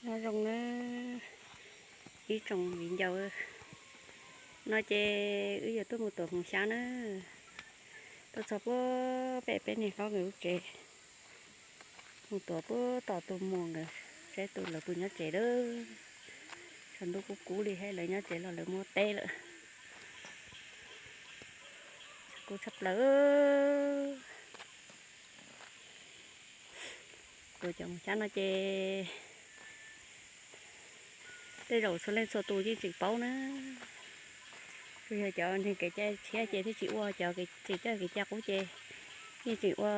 Nyob zoo na ib tsoom viv ncaus, no ces wb yuav tuaj mus tuav hmoov xyab na. Tuaj txog puag pem peb niag hlob nkawd lub tsev, mus tuav puag tom tus muam nkawd, saib tus lawv puas nyob tsev lawm. Tshav ntuj kub kub li thiab lawv nyob tsev los lawv muaj teb lawm. Kub tshaj plaws. Tuav cov hmoov xyab no ces tej zaum txhua leej txhua tus yeej tseem paub na. Tsuas yog cov neeg kev cai tshiab ces thiaj tsis ua, cov tseem coj kev cai qub ces yeej tseem ua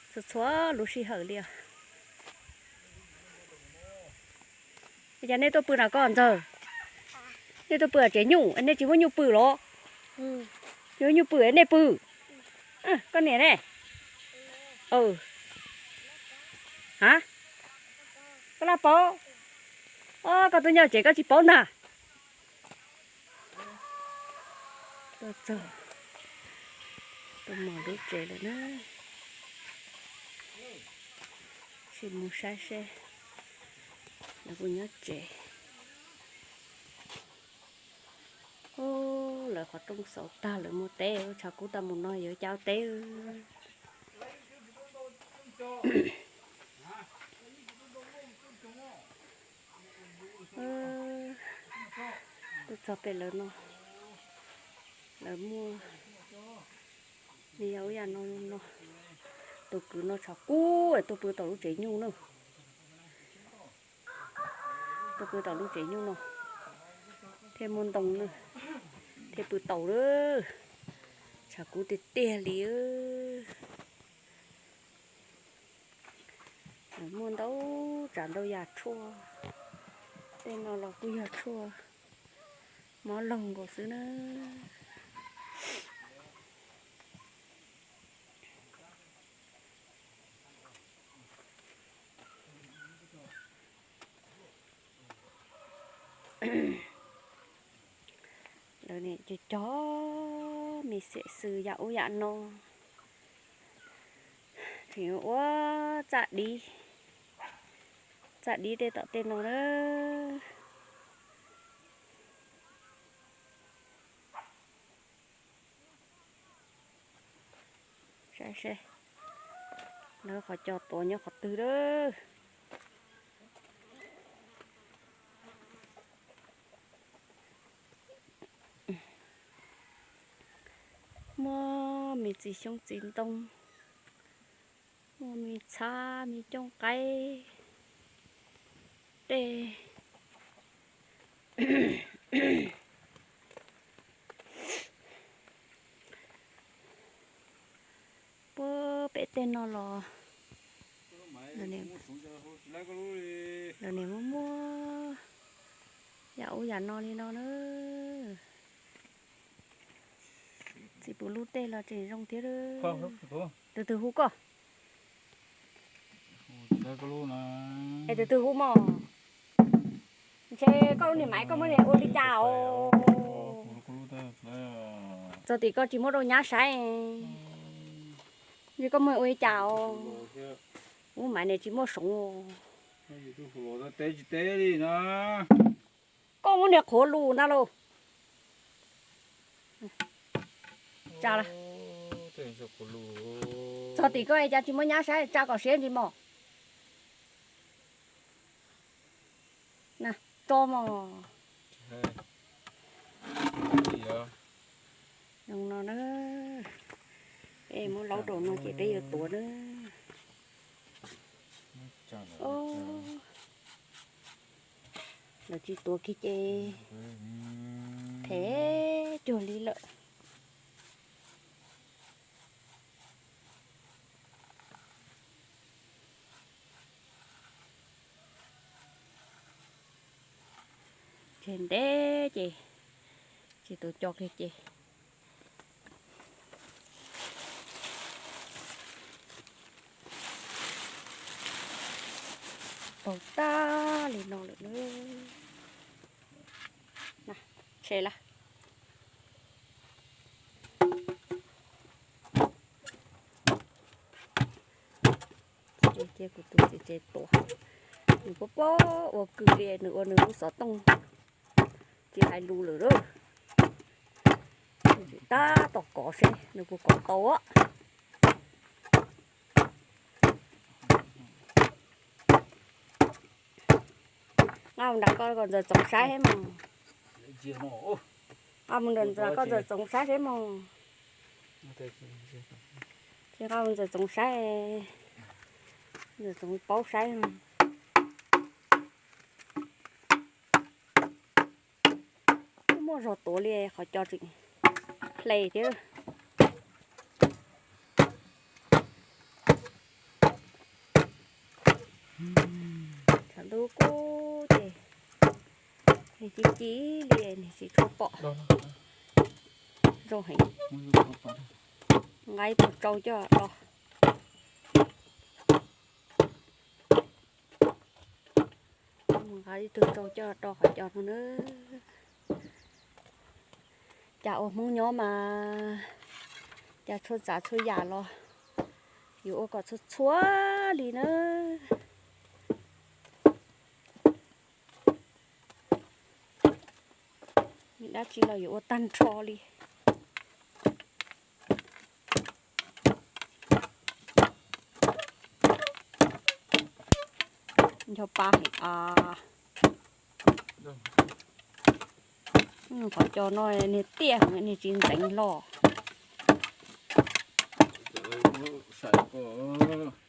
txhua txhua lub sij hawm li os. Cas nej tuaj pw no koj ntxawg? Nej tuaj pw tsev nyuj, nej tsis muaj nyuj pw los? Yus nyuj pw nej pw. Koj niam ne? Ha, koj laj paub. Koj tuaj nyob tsev koj tsis paub ntag. Tuaj txog tus muam lub tsev lawm na. Sim mus saib seb lawv puas nyob tsev. Lawv qhov rooj xauv tag lawv muaj teb, tshav kub tag mus no yuav ua cas teb. Tuaj txog pem lawv no, lawv muaj li yam ub yam no no. Tus kwv no tshav kub tuaj pw tom lub tsev nyuj na. Tuaj pw tom lub tsev nyuj no thiaj muaj ntoo na, thiaj pw tau lawm. Tshav kub tiag tiag li. Muaj ntau tsav ntau yam tshuaj, tej no los kuj yog tshuaj mob laug nkaus xwb na. Lawv nim cog cog me xiam xws yam ub yam no, tseem ua txaj dib, txaj dib tej tom tej no na. Saib seb lawv qhov cos tuav nyob qhov twg lawm. Muaj me txiv xyoob txiv ntoo, muaj me txhab me cooj qaib, tej puag pem tej no los lawv nim muaj muaj yam ub yam no li no na. Txiv puv lub tej los tseem zoo thiab. Tus twg hu koj? Es tus twg hu mos? Ntshe koj lub niag maiv koj muab niag ua li cas os? Txog tim koj tsis muaj rau nyab saib, ntshe koj muab ua li cas os? Ub, maiv niag tsis muaj soov. Koj muab niag qhuav lus ntag lauj. Tsa lawm. Txog tim koj cas tsis muab nyab saib, tsa kom siab ntsis mos. Na, tso mos. Zoo no na. Peb muab laub rau no ces peb yuav tuav na. Lawv tsis tuav kiag ces phem cuag li lawm. Tseg ntev ces tsis tau co kiag ces paug tag li no lawm na. Tseg lawm. Cia kuv tus txiv tsev tuav, Nws puab puab ua kws li, nws ua nws lub xov tooj tsis hais lus lawm. Tab tom kov seb nws puas kov tau. Nqa mus nram koj kom ntxawm txoov saib seb mog. Nqa mus nram koj ntxawm txoov saib seb mog. Ces nqa mus ntxawm txoov saib, ntxawm txoov paub saib. Twb muaj zog tuav li, qhov cos tseem hle thiab. Tshav ntuj kub ces nws ci ci li, nws tsis tshua pom zoo heev. Nqa ib tug tsau coj do. Nqa ib tug tsau coj do qhov cos no na. Cas ua Hmoob nyob mas cas txhua tsav txhua yam los yuav ua kom txhua txhua li na. Dab tsi los yuav ua tag nrho li. Ncho pa heev a. Qhov cos no niag tiaj heev, niag tsis ntxeev hlo. Sai koj.